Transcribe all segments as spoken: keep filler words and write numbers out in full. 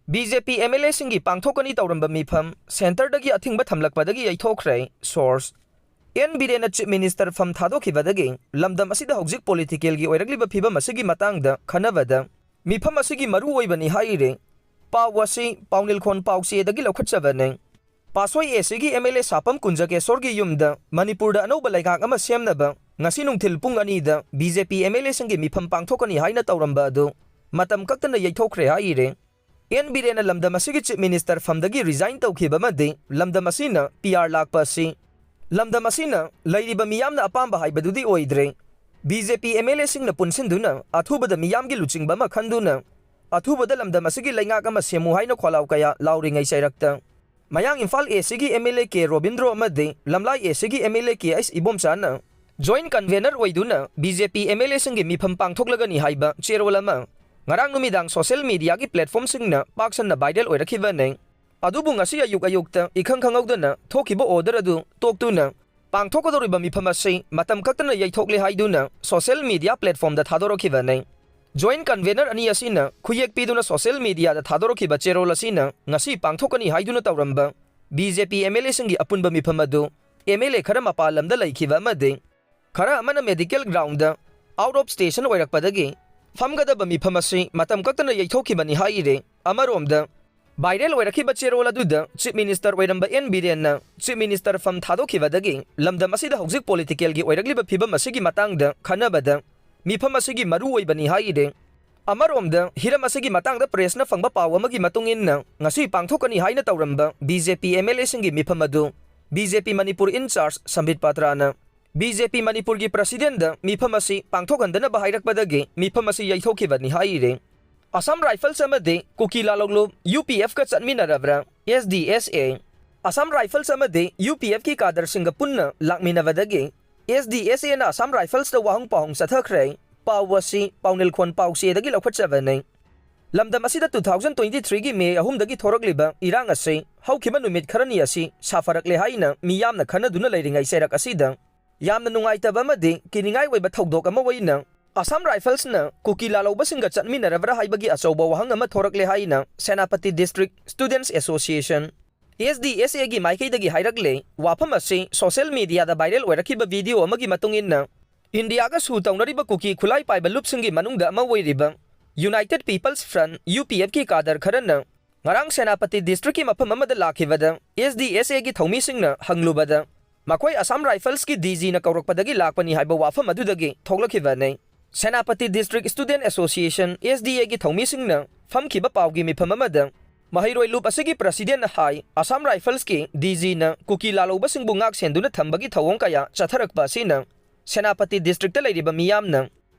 B J P M L ꯑꯦꯁꯤꯡꯒꯤ ꯄꯥꯡꯊꯣꯛꯀꯅꯤ ꯇꯧꯔꯝꯕ ꯃꯤꯐꯝ ꯁꯦꯟꯇꯔꯗꯒꯤ ꯑꯊꯤꯡꯕ ꯊꯝꯂꯛꯄꯗꯒꯤ ꯌꯩꯊꯣꯛꯈ꯭ꯔꯦ꯫ Source: ꯑꯦꯟ ꯕꯤꯔꯦꯟꯅ ꯆꯤꯐ ꯃꯤꯅꯤꯁꯇꯔ ꯐꯝ ꯊꯥꯗꯣꯛꯈꯤꯕꯗꯒꯤ ꯂꯝꯗꯝ ꯑꯁꯤꯗ ꯍꯧꯖꯤꯛ ꯄꯣꯂꯤꯇꯤꯀꯦꯜꯒꯤ ꯑꯣꯏꯔꯛꯂꯤꯕ ꯐꯤꯕꯝ ꯑꯁꯤꯒꯤ ꯃꯇꯥꯡꯗ ꯈꯟꯅꯕꯗ ꯃꯤꯐꯝ ꯑꯁꯤꯒꯤ ꯃꯔꯨ ꯑꯣꯏꯕꯅꯤ ꯍꯥꯏꯔꯤ꯫ ꯄꯥꯎ ꯑꯁꯤ ꯄꯥꯎꯅꯤꯜꯈꯣꯟ ꯄꯥꯎꯆꯦꯗꯒꯤ ꯂꯧꯈꯠꯆꯕꯅꯤ꯫ ꯄꯥꯠꯁꯣꯏ ꯑꯦ ꯁꯤꯒꯤ ꯑꯦꯝ ꯑꯦꯜ ꯑꯦ ꯁꯥꯄꯝ ꯀꯨꯟꯖꯀꯦꯁꯣꯔꯒꯤ ꯌꯨꯝꯗ ꯃꯅꯤꯄꯨꯔꯗ ꯑꯅꯧꯕ ꯂꯩꯉꯥꯛ ꯑꯃ ꯁꯦꯝꯅꯕ ꯉꯁꯤ ꯅꯨꯡꯊꯤꯜ ꯄꯨꯡ ꯑꯅꯤꯗ B J P M L ꯑꯦꯁꯤꯡꯒꯤ ꯃꯤꯐꯝ ꯄꯥꯡꯊꯣꯛꯀꯅꯤ ꯍꯥꯏꯅ ꯇꯧꯔꯝꯕ ꯑꯗꯨ ꯃꯇꯝ ꯀꯛꯇꯅ ꯌꯩꯊꯣꯛꯈ꯭ꯔꯦ ꯍꯥꯏꯔꯤ꯫ ꯑꯦꯟ ꯕꯤꯔꯦꯟꯅ ꯂꯝꯗꯝ ꯑꯁꯤꯒꯤ ꯆꯤꯐ ꯃꯤꯅꯤꯁꯇꯔ ꯐꯝꯗꯒꯤ ꯔꯤꯖꯥꯏꯟ ꯇꯧꯈꯤꯕ ꯑꯃꯗꯤ ꯂꯝꯗꯝ ꯑꯁꯤꯅ ꯄꯤ ꯑꯥꯔ ꯂꯥꯛꯄ ꯑꯁꯤ ꯂꯝꯗꯝ ꯑꯁꯤꯅ ꯂꯩꯔꯤꯕ ꯃꯤꯌꯥꯝꯅ ꯑꯄꯥꯝꯕ ꯍꯥꯏꯕꯗꯨꯗꯤ ꯑꯣꯏꯗ꯭ꯔꯦ꯫ B J P M L ꯑꯦꯁꯤꯡꯅ ꯄꯨꯟꯁꯤꯟꯗꯨꯅ ꯑꯊꯨꯕꯗ ꯃꯤꯌꯥꯝꯒꯤ ꯂꯨꯆꯤꯡꯕ ꯑꯃ ꯈꯟꯗꯨꯅ ꯑꯊꯨꯕꯗ ꯂꯝꯗꯝ ꯑꯁꯤꯒꯤ ꯂꯩꯉꯥꯛ ꯑꯃ ꯁꯦꯝꯃꯨ ꯍꯥꯏꯅ ꯈꯣꯜꯂꯥꯎ ꯀꯌꯥ ꯂꯥꯎꯔꯤꯉꯩ ꯆꯩꯔꯛꯇ ꯃꯌꯥꯡ ꯏꯝꯐꯥꯜ ꯑꯦ ꯁꯤꯒꯤ M L A K Robindro ꯑꯃꯗꯤ ꯂꯝꯂꯥꯏ ꯑꯦ ꯁꯤꯒꯤ M L A K H ꯏꯕꯣꯝꯆꯥꯅ ꯖꯣꯏꯟ ꯀꯟꯚꯦꯅꯔ ꯑꯣꯏꯗꯨꯅ B J P M L ꯑꯦꯁꯤꯡꯒꯤ ꯃꯤꯐꯝ ꯄꯥꯡꯊꯣꯛꯂꯒꯅꯤ ꯍꯥꯏꯕ ꯆꯦꯔꯣꯜ ꯑꯃ ꯉꯔꯥꯡ ꯅꯨꯃꯤꯗꯥꯡ ꯁꯣꯁꯤꯌꯦꯜ ꯃꯤꯗꯤꯌꯥꯒꯤ ꯄ꯭ꯂꯦꯠꯐꯣꯝꯁꯤꯡꯅ ꯄꯥꯛ ꯁꯟꯅ ꯚꯥꯏꯔꯦꯜ ꯑꯣꯏꯔꯛꯈꯤꯕꯅꯤ꯫ ꯑꯗꯨꯕꯨ ꯉꯁꯤ ꯑꯌꯨꯛ ꯑꯌꯨꯛꯇ ꯏꯈꯪ ꯈꯪꯍꯧꯗꯅ ꯊꯣꯛꯈꯤꯕ ꯑꯣꯔꯗꯔ ꯑꯗꯨ ꯇꯣꯛꯇꯨꯅ ꯄꯥꯡꯊꯣꯛꯀꯗꯧꯔꯤꯕ ꯃꯤꯐꯝ ꯑꯁꯤ ꯃꯇꯝ ꯀꯛꯇꯅ ꯌꯩꯊꯣꯛꯂꯦ ꯍꯥꯏꯗꯨꯅ ꯁꯣꯁꯤꯌꯦꯜ ꯃꯤꯗꯤꯌꯥ ꯄ꯭ꯂꯦꯠꯐꯣꯝꯗ ꯊꯥꯗꯣꯔꯛꯈꯤꯕꯅꯤ꯫ ꯖꯣꯏꯟ ꯀꯟꯚꯦꯅꯔ ꯑꯅꯤ ꯑꯁꯤꯅ ꯈꯨꯌꯦꯛ ꯄꯤꯗꯨꯅ ꯁꯣꯁꯤꯌꯦꯜ ꯃꯤꯗꯤꯌꯥꯗ ꯊꯥꯗꯣꯔꯛꯈꯤꯕ ꯆꯦꯔꯣꯜ ꯑꯁꯤꯅ ꯉꯁꯤ ꯄꯥꯡꯊꯣꯛꯀꯅꯤ ꯍꯥꯏꯗꯨꯅ ꯇꯧꯔꯝꯕ B J P M L ꯑꯦꯁꯤꯡꯒꯤ ꯑꯄꯨꯟꯕ ꯃꯤꯐꯝ ꯑꯗꯨ ꯑꯦꯝ ꯑꯦꯜ ꯑꯦ ꯈꯔ ꯃꯄꯥꯟ ꯂꯝꯗ ꯂꯩꯈꯤꯕ ꯑꯃꯗꯤ ꯈꯔ ꯑꯃꯅ medical ground out of station ꯑꯣꯏꯔꯛꯄꯗꯒꯤ ꯐꯝꯒꯗꯕ ꯃꯤꯐꯝ ꯑꯁꯤ ꯃꯇꯝ ꯀꯛꯇꯅ ꯌꯩꯊꯣꯛꯈꯤꯕꯅꯤ ꯍꯥꯏꯔꯤ꯫ ꯑꯃꯔꯣꯝꯗ ꯚꯥꯏꯔꯦꯜ ꯑꯣꯏꯔꯛꯈꯤꯕ ꯆꯦꯔꯣꯜ ꯑꯗꯨꯗ ꯆꯤꯐ ꯃꯤꯅꯤꯁꯇꯔ ꯑꯣꯏꯔꯝꯕ ꯑꯦꯟ ꯕꯤꯔꯦꯟꯅ ꯆꯤꯐ ꯃꯤꯅꯤꯁꯇꯔ ꯐꯝ ꯊꯥꯗꯣꯛꯈꯤꯕꯗꯒꯤ ꯂꯝꯗꯝ ꯑꯁꯤꯗ ꯍꯧꯖꯤꯛ ꯄꯣꯂꯤꯇꯤꯀꯦꯜꯒꯤ ꯑꯣꯏꯔꯛꯂꯤꯕ ꯐꯤꯕꯝ ꯑꯁꯤꯒꯤ ꯃꯇꯥꯡꯗ ꯈꯟꯅꯕꯗ ꯃꯤꯐꯝ ꯑꯁꯤꯒꯤ ꯃꯔꯨ ꯑꯣꯏꯕꯅꯤ ꯍꯥꯏꯔꯤ꯫ ꯑꯃꯔꯣꯝꯗ ꯍꯤꯔꯝ ꯑꯁꯤꯒꯤ ꯃꯇꯥꯡꯗ ꯄ꯭ꯔꯦꯁꯅ ꯐꯪꯕ ꯄꯥꯎ ꯑꯃꯒꯤ ꯃꯇꯨꯡ ꯏꯟꯅ ꯉꯁꯤ ꯄꯥꯡꯊꯣꯛꯀꯅꯤ ꯍꯥꯏꯅ ꯇꯧꯔꯝꯕ B J P M L ꯑꯦꯁꯤꯡꯒꯤ ꯃꯤꯐꯝ ꯑꯗꯨ B J P Manipur incharge Sambit ꯄꯥꯇ꯭ꯔꯥꯅ ꯕꯤ ꯖꯦ ꯄꯤ ꯃꯅꯤꯄꯨꯔꯒꯤ ꯄ꯭ꯔꯁꯤꯗꯦꯟꯗ ꯃꯤꯐꯝ ꯑꯁꯤ ꯄꯥꯡꯊꯣꯛꯍꯟꯗꯅꯕ ꯍꯥꯏꯔꯛꯄꯗꯒꯤ ꯃꯤꯐꯝ ꯑꯁꯤ ꯌꯩꯊꯣꯛꯈꯤꯕꯅꯤ ꯍꯥꯏꯔꯤ꯫ ꯑꯁꯥꯝ ꯔꯥꯏꯐꯜꯁ ꯑꯃꯗꯤ ꯀꯨꯀꯤ ꯂꯥꯂꯣꯡꯂꯨꯞ ꯌꯨ ꯄꯤ ꯑꯦꯐꯀ ꯆꯠꯃꯤꯟꯅꯔꯕ꯭ꯔꯥ? ꯑꯦꯁ ꯗꯤ ꯑꯦꯁ ꯑꯦ꯫ ꯑꯁꯥꯝ ꯔꯥꯏꯐꯜꯁ ꯑꯃꯗꯤ ꯌꯨ ꯄꯤ ꯑꯦꯐꯀꯤ ꯀꯥꯗꯔꯁꯤꯡꯒ ꯄꯨꯟꯅ ꯂꯥꯛꯃꯤꯟꯅꯕꯗꯒꯤ ꯑꯦꯁ ꯗꯤ ꯑꯦꯁ ꯑꯦꯅ ꯑꯁꯥꯝ ꯔꯥꯏꯐꯜꯁꯇ ꯋꯥꯍꯪ ꯄꯥꯎꯍꯪ ꯆꯠꯊꯈ꯭ꯔꯦ꯫ ꯄꯥꯎ ꯑꯁꯤ ꯄꯥꯎꯅꯤꯜꯈꯣꯟ ꯄꯥꯎꯆꯦꯗꯒꯤ ꯂꯧꯈꯠꯆꯕꯅꯤ꯫ ꯂꯝꯗꯝ ꯑꯁꯤꯗ ꯇꯨ ꯊꯥꯎꯖꯟ ꯇ꯭ꯋꯦꯟꯇꯤ ꯊ꯭ꯔꯤꯒꯤ ꯃꯦ ꯑꯍꯨꯝꯗꯒꯤ ꯊꯣꯔꯛꯂꯤꯕ ꯏꯔꯥꯡ ꯑꯁꯤ ꯍꯧꯈꯤꯕ ꯅꯨꯃꯤꯠ ꯈꯔꯅꯤ ꯑꯁꯤ ꯁꯥꯐꯔꯛꯂꯦ ꯍꯥꯏꯅ ꯃꯤꯌꯥꯝꯅ ꯈꯟꯅꯗꯨꯅ ꯂꯩꯔꯤꯉꯩ ꯆꯩꯔꯛ ꯑꯁꯤꯗ ꯌꯥꯝꯅ ꯅꯨꯡꯉꯥꯏꯇꯕ ꯑꯃꯗꯤ ꯀꯤꯅꯤꯡꯉꯥꯏ ꯑꯣꯏꯕ ꯊꯧꯗꯣꯛ ꯑꯃ ꯑꯣꯏꯅ ꯑꯁꯥꯝ ꯔꯥꯏꯐꯜꯁꯅ ꯀꯨꯀꯤ ꯂꯥꯜꯍꯧꯕꯁꯤꯡꯒ ꯆꯠꯃꯤꯟꯅꯔꯕ꯭ꯔꯥ ꯍꯥꯏꯕꯒꯤ ꯑꯆꯧꯕ ꯋꯥꯍꯪ ꯑꯃ ꯊꯣꯔꯛꯂꯦ ꯍꯥꯏꯅ Senapati district students association, S D S ꯑꯦꯒꯤ ꯃꯥꯏꯀꯩꯗꯒꯤ ꯍꯥꯏꯔꯛꯂꯦ꯫ ꯋꯥꯐꯝ ꯑꯁꯤ ꯁꯣꯁꯤꯌꯦꯜ ꯃꯤꯗꯤꯌꯥꯗ ꯚꯥꯏꯔꯦꯜ ꯑꯣꯏꯔꯛꯈꯤꯕ ꯚꯤꯗꯤꯑꯣ ꯑꯃꯒꯤ ꯃꯇꯨꯡ ꯏꯟꯅ, ꯏꯟꯗꯤꯌꯥꯒ ꯁꯨ ꯇꯧꯅꯔꯤꯕ ꯀꯨꯀꯤ ꯈꯨꯠꯂꯥꯏ ꯄꯥꯏꯕ ꯂꯨꯞꯁꯤꯡꯒꯤ ꯃꯅꯨꯡꯗ ꯑꯃ ꯑꯣꯏꯔꯤꯕ ꯌꯨꯅꯥꯏꯇꯦꯗ ꯄꯤꯄꯜꯁ ꯐ꯭ꯔꯟꯠ, ꯌꯨ ꯄꯤ ꯑꯦꯐꯀꯤ ꯀꯥꯗꯔ ꯈꯔꯅ ꯉꯔꯥꯡ ꯁꯦꯅꯥꯄꯇꯤ ꯗꯤꯁꯇ꯭ꯔꯤꯛꯀꯤ ꯃꯐꯝ ꯑꯃꯗ ꯂꯥꯛꯈꯤꯕꯗ ꯑꯦꯁ ꯗꯤ ꯑꯦꯁ ꯑꯦꯒꯤ ꯊꯧꯃꯤꯁꯤꯡꯅ ꯍꯪꯂꯨꯕꯗ, ꯃꯈꯣꯏ ꯑꯁꯥꯝ ꯔꯥꯏꯐꯜꯁꯀꯤ ꯗꯤ ꯖꯤꯅ ꯀꯧꯔꯛꯄꯗꯒꯤ ꯂꯥꯛꯄꯅꯤ ꯍꯥꯏꯕ ꯋꯥꯐꯝ ꯑꯗꯨꯗꯒꯤ ꯊꯣꯛꯂꯛꯈꯤꯕꯅꯤ꯫ Senapati district student association, S D ꯑꯦꯒꯤ ꯊꯧꯃꯤꯁꯤꯡꯅ ꯐꯝꯈꯤꯕ ꯄꯥꯎꯒꯤ ꯃꯤꯐꯝ ꯑꯃꯗ ꯃꯍꯩꯔꯣꯏ ꯂꯨꯞ ꯑꯁꯤꯒꯤ ꯄ꯭ꯔꯁꯤꯗꯦꯟꯠꯅ ꯍꯥꯏ, ꯑꯁꯥꯝ ꯔꯥꯏꯐꯜꯁꯀꯤ ꯗꯤ ꯖꯤꯅ ꯀꯨꯀꯤ ꯂꯥꯜꯍꯧꯕꯁꯤꯡꯕꯨ ꯉꯥꯛ ꯁꯦꯟꯗꯨꯅ ꯊꯝꯕꯒꯤ ꯊꯧꯑꯣꯡ ꯀꯌꯥ ꯆꯠꯊꯔꯛꯄ ꯑꯁꯤꯅ ꯁꯦꯅꯥꯄꯇꯤ ꯗꯤꯁꯇ꯭ꯔꯤꯛꯇ ꯂꯩꯔꯤꯕ ꯃꯤꯌꯥꯝꯅ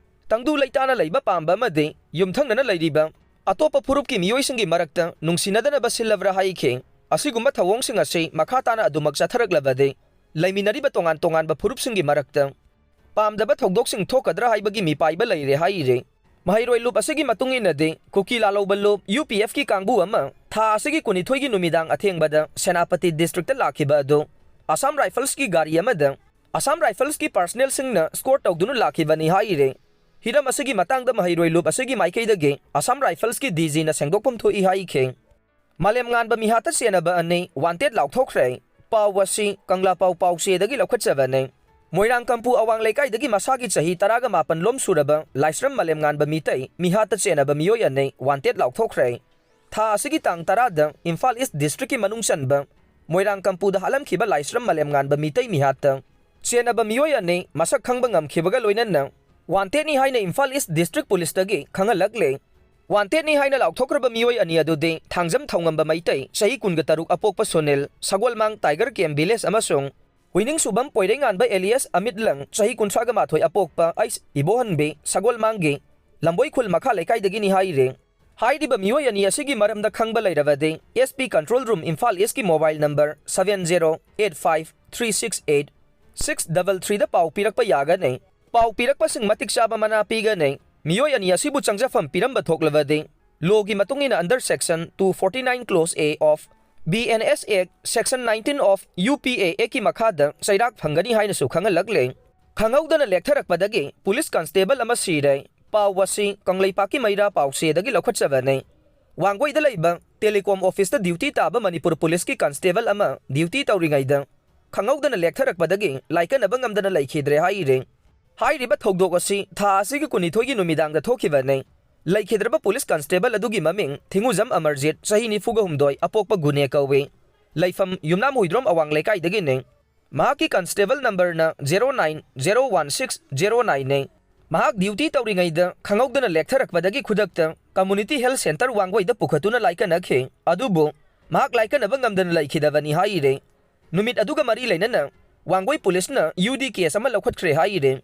ꯇꯪꯗꯨ ꯂꯩꯇꯥꯅ ꯂꯩꯕ ꯄꯥꯝꯕ ꯑꯃꯗꯤ ꯌꯨꯝꯊꯪꯅꯅ ꯂꯩꯔꯤꯕ ꯑꯇꯣꯞꯄ ꯐꯨꯔꯨꯞꯀꯤ ꯃꯤꯑꯣꯏꯁꯤꯡꯒꯤ ꯃꯔꯛꯇ ꯅꯨꯡꯁꯤꯅꯗꯅꯕ ꯁꯤꯜꯂꯕ꯭ꯔꯥ ꯍꯥꯏꯈꯤ꯫ ꯑꯁꯤꯒꯨꯝꯕ ꯊꯧꯑꯣꯡꯁꯤꯡ ꯑꯁꯤ ꯃꯈꯥ ꯇꯥꯅ ꯑꯗꯨꯃꯛ ꯆꯠꯊꯔꯛꯂꯕꯗꯤ ꯂꯩꯃꯤꯟꯅꯔꯤꯕ ꯇꯣꯉꯥꯟ ꯇꯣꯉꯥꯟꯕ ꯐꯨꯔꯨꯞꯁꯤꯡꯒꯤ ꯃꯔꯛꯇ ꯄꯥꯝꯗꯕ ꯊꯧꯗꯣꯛꯁꯤꯡ ꯊꯣꯛꯀꯗ꯭ꯔꯥ ꯍꯥꯏꯕꯒꯤ ꯃꯤꯄꯥꯏꯕ ꯂꯩꯔꯦ ꯍꯥꯏꯔꯤ꯫ ꯃꯍꯩꯔꯣꯏ ꯂꯨꯞ ꯑꯁꯤꯒꯤ ꯃꯇꯨꯡ ꯏꯟꯅꯗꯤ, ꯀꯨꯀꯤ ꯂꯥꯜꯍꯧꯕ ꯂꯨꯞ ꯌꯨ ꯄꯤ ꯑꯦꯐꯀꯤ ꯀꯥꯡꯕꯨ ꯑꯃ ꯊꯥ ꯑꯁꯤꯒꯤ ꯀꯨꯟꯅꯤꯊꯣꯏꯒꯤ ꯅꯨꯃꯤꯗꯥꯡ ꯑꯊꯦꯡꯕꯗ ꯁꯦꯅꯥꯄꯇꯤ ꯗꯤꯁꯇ꯭ꯔꯤꯛꯇ ꯂꯥꯛꯈꯤꯕ ꯑꯗꯨ ꯑꯁꯥꯝ ꯔꯥꯏꯐꯜꯁꯀꯤ ꯒꯥꯔꯤ ꯑꯃꯗ ꯑꯁꯥꯝ ꯔꯥꯏꯐꯜꯁꯀꯤ ꯄꯥꯔꯁꯅꯦꯜꯁꯤꯡꯅ ꯁ꯭ꯀꯣꯔꯠ ꯇꯧꯗꯨꯅ ꯂꯥꯛꯈꯤꯕꯅꯤ ꯍꯥꯏꯔꯤ꯫ ꯍꯤꯔꯝ ꯑꯁꯤꯒꯤ ꯃꯇꯥꯡꯗ ꯃꯍꯩꯔꯣꯏ ꯂꯨꯞ ꯑꯁꯤꯒꯤ ꯃꯥꯏꯀꯩꯗꯒꯤ ꯑꯁꯥꯝ ꯔꯥꯏꯐꯜꯁꯀꯤ ꯗꯤ ꯖꯤꯅ ꯁꯦꯡꯗꯣꯛꯐꯝ ꯊꯣꯛꯏ ꯍꯥꯏꯈꯤ꯫ ꯃꯥꯂꯦꯝꯉꯥꯟꯕ ꯃꯤꯍꯥꯠꯇ ꯆꯦꯟꯅꯕ ꯑꯅꯤ ꯋꯥꯟꯇꯦꯗ ꯂꯥꯎꯊꯣꯛꯈ꯭ꯔꯦ꯫ ꯄꯥꯎ ꯑꯁꯤ ꯀꯪꯂꯥꯄꯥꯎ ꯄꯥꯎꯆꯦꯗꯒꯤ ꯂꯧꯈꯠꯆꯕꯅꯤ꯫ ꯃꯣꯏꯔꯥꯡ ꯀꯝꯄꯨ ꯑꯋꯥꯡ ꯂꯩꯀꯥꯏꯗꯒꯤ ꯃꯁꯥꯒꯤ ꯆꯍꯤ ꯇꯔꯥꯒ ꯃꯥꯄꯟ ꯂꯣꯝ ꯁꯨꯔꯕ ꯂꯥꯏꯁ꯭ꯔꯝ ꯃꯥꯂꯦꯝꯉꯥꯟꯕ ꯃꯤꯇꯩ ꯃꯤꯍꯥꯠꯇ ꯆꯦꯟꯅꯕ ꯃꯤꯑꯣꯏ ꯑꯅꯤ ꯋꯥꯟꯇꯦꯗ ꯂꯥꯎꯊꯣꯛꯈ꯭ꯔꯦ꯫ ꯊꯥ ꯑꯁꯤꯒꯤ ꯇꯥꯡ ꯇꯔꯥꯗ ꯏꯝꯐꯥꯜ ꯏꯁ ꯗꯤꯁꯇ꯭ꯔꯤꯛꯀꯤ ꯃꯅꯨꯡ ꯆꯟꯕ ꯃꯣꯏꯔꯥꯡ ꯀꯝꯄꯨꯗ ꯍꯥꯠꯂꯝꯈꯤꯕ ꯂꯥꯏꯁ꯭ꯔꯝ ꯃꯥꯂꯦꯝꯉꯥꯟꯕ ꯃꯤꯇꯩ ꯃꯤꯍꯥꯠꯇ ꯆꯦꯟꯅꯕ ꯃꯤꯑꯣꯏ ꯑꯅꯤ ꯃꯁꯛ ꯈꯪꯕ ꯉꯝꯈꯤꯕꯒ ꯂꯣꯏꯅꯅ ꯋꯥꯟꯇꯦꯗꯅꯤ ꯍꯥꯏꯅ ꯏꯝꯐꯥꯜ ꯏꯁ ꯗꯤꯁꯇ꯭ꯔꯤꯛ ꯄꯨꯂꯤꯁꯇꯒꯤ ꯈꯪꯍꯜꯂꯛꯂꯦ꯫ ꯋꯥꯟꯇꯦꯗꯅꯤ ꯍꯥꯏꯅ ꯂꯥꯎꯊꯣꯛꯈ꯭ꯔꯕ ꯃꯤꯑꯣꯏ ꯑꯅꯤ ꯑꯗꯨꯗꯤ ꯊꯥꯡꯖꯝ ꯊꯧꯉꯝꯕ ꯃꯩꯇꯩ, ꯆꯍꯤ ꯀꯨꯟꯒ ꯇꯔꯨꯛ, ꯑꯄꯣꯛꯄ ꯁꯨꯅꯤꯜ, ꯁꯒꯣꯜꯃꯥꯡ ꯇꯥꯏꯒꯔ ꯀꯦꯝ ꯚꯤꯂꯦꯖ, ꯑꯃꯁꯨꯡ ꯎꯏꯅꯤꯡꯁꯨꯕꯝ ꯄꯣꯏꯔꯩꯉꯥꯟꯕ ꯑꯦꯂꯤꯌꯥꯁ ꯑꯃꯤꯠ ꯂꯪ, ꯆꯍꯤ ꯀꯨꯟꯊ꯭ꯔꯥꯒ ꯃꯥꯊꯣꯏ, ꯑꯄꯣꯛꯄ ꯑꯩꯁ ꯏꯕꯣꯍꯟꯕꯤ, ꯁꯒꯣꯜꯃꯥꯡꯒꯤ ꯂꯝꯕꯣꯏ ꯈꯨꯜ ꯃꯈꯥ ꯂꯩꯀꯥꯏꯗꯒꯤꯅꯤ ꯍꯥꯏꯔꯤ꯫ ꯍꯥꯏꯔꯤꯕ ꯃꯤꯑꯣꯏ ꯑꯅꯤ ꯑꯁꯤꯒꯤ ꯃꯔꯝꯗ ꯈꯪꯕ ꯂꯩꯔꯕꯗꯤ, S P control room Imphal ꯏꯁꯀꯤ mobile number seven zero eight five three six eight six double threeꯗ ꯄꯥꯎ ꯄꯤꯔꯛꯄ ꯌꯥꯒꯅꯤ꯫ ꯄꯥꯎ ꯄꯤꯔꯛꯄꯁꯤꯡ ꯃꯇꯤꯛ ꯆꯥꯕ ꯃꯅꯥ ꯄꯤꯒꯅꯤ꯫ ꯃꯤꯑꯣꯏ ꯑꯅꯤ ꯑꯁꯤꯕꯨ ꯆꯪꯖꯐꯝ ꯄꯤꯔꯝꯕ ꯊꯣꯛꯂꯕꯗꯤ, ꯂꯣꯒꯤ ꯃꯇꯨꯡ ꯏꯟꯅ under section two forty nine clause A of B N S Act, section nineteen of U P A Actꯀꯤ ꯃꯈꯥꯗ ꯆꯩꯔꯥꯛ ꯐꯪꯒꯅꯤ ꯍꯥꯏꯅꯁꯨ ꯈꯪꯍꯜꯂꯛꯂꯦ꯫ ꯈꯪꯍꯧꯗꯅ ꯂꯦꯛꯊꯔꯛꯄꯗꯒꯤ ꯄꯨꯂꯤꯁ ꯀꯟꯁꯇꯦꯕꯜ ꯑꯃ ꯁꯤꯔꯦ꯫ ꯄꯥꯎ ꯑꯁꯤ ꯀꯪꯂꯩꯄꯥꯛꯀꯤ ꯃꯩꯔꯥ ꯄꯥꯎꯆꯦꯗꯒꯤ ꯂꯧꯈꯠꯆꯕꯅꯤ꯫ ꯋꯥꯡꯒꯣꯏꯗ ꯂꯩꯕ ꯇꯦꯂꯤꯀꯣꯝ ꯑꯣꯐꯤꯁꯇ ꯗ꯭ꯌꯨꯇꯤ ꯇꯥꯕ ꯃꯅꯤꯄꯨꯔ ꯄꯨꯂꯤꯁꯀꯤ ꯀꯟꯁꯇꯦꯕꯜ ꯑꯃ ꯗ꯭ꯌꯨꯇꯤ ꯇꯧꯔꯤꯉꯩꯗ ꯈꯪꯍꯧꯗꯅ ꯂꯦꯛꯊꯔꯛꯄꯗꯒꯤ ꯂꯥꯏꯀꯠꯅꯕ ꯉꯝꯗꯅ ꯂꯩꯈꯤꯗ꯭ꯔꯦ ꯍꯥꯏꯔꯤ꯫ ꯍꯥꯏꯔꯤꯕ ꯊꯧꯗꯣꯛ ꯑꯁꯤ ꯊꯥ ꯑꯁꯤꯒꯤ ꯀꯨꯟꯅꯤꯊꯣꯏꯒꯤ ꯅꯨꯃꯤꯗꯥꯡꯗ ꯊꯣꯛꯈꯤꯕꯅꯤ꯫ ꯂꯩꯈꯤꯗ꯭ꯔꯕ ꯄꯨꯂꯤꯁ ꯀꯟꯁꯇꯦꯕꯜ ꯑꯗꯨꯒꯤ ꯃꯃꯤꯡ ꯊꯤꯉꯨꯖꯝ ꯑꯃꯔꯖꯤꯠ, ꯆꯍꯤ ꯅꯤꯐꯨꯒ ꯍꯨꯝꯗꯣꯏ, ꯑꯄꯣꯛꯄ ꯒꯨꯅꯦ ꯀꯧꯏ꯫ ꯂꯩꯐꯝ ꯌꯨꯝꯅꯥꯝ ꯍꯨꯏꯗ꯭ꯔꯣꯝ ꯑꯋꯥꯡ ꯂꯩꯀꯥꯏꯗꯒꯤꯅꯤ꯫ ꯃꯍꯥꯛꯀꯤ ꯀꯟꯁꯇꯦꯕꯜ ꯅꯝꯕꯔꯅ zero nine zero one six zero ꯅꯥꯏꯟꯅꯤ꯫ ꯃꯍꯥꯛ ꯗ꯭ꯌꯨꯇꯤ ꯇꯧꯔꯤꯉꯩꯗ ꯈꯪꯍꯧꯗꯅ ꯂꯦꯛꯊꯔꯛꯄꯗꯒꯤ ꯈꯨꯗꯛꯇ ꯀꯝꯃꯨꯅꯤꯇꯤ ꯍꯦꯜꯊ ꯁꯦꯟꯇꯔ ꯋꯥꯡꯒꯣꯏꯗ ꯄꯨꯈꯠꯇꯨꯅ ꯂꯥꯏꯀꯠꯅꯈꯤ꯫ ꯑꯗꯨꯕꯨ ꯃꯍꯥꯛ ꯂꯥꯏꯀꯠꯅꯕ ꯉꯝꯗꯅ ꯂꯩꯈꯤꯗꯕꯅꯤ ꯍꯥꯏꯔꯤ꯫ ꯅꯨꯃꯤꯠ ꯑꯗꯨꯒ ꯃꯔꯤ ꯂꯩꯅꯅ ꯋꯥꯡꯒꯣꯏ ꯄꯨꯂꯤꯁꯅ ꯌꯨ ꯗꯤ ꯀꯦꯁ ꯑꯃ ꯂꯧꯈꯠꯈ꯭ꯔꯦ ꯍꯥꯏꯔꯤ꯫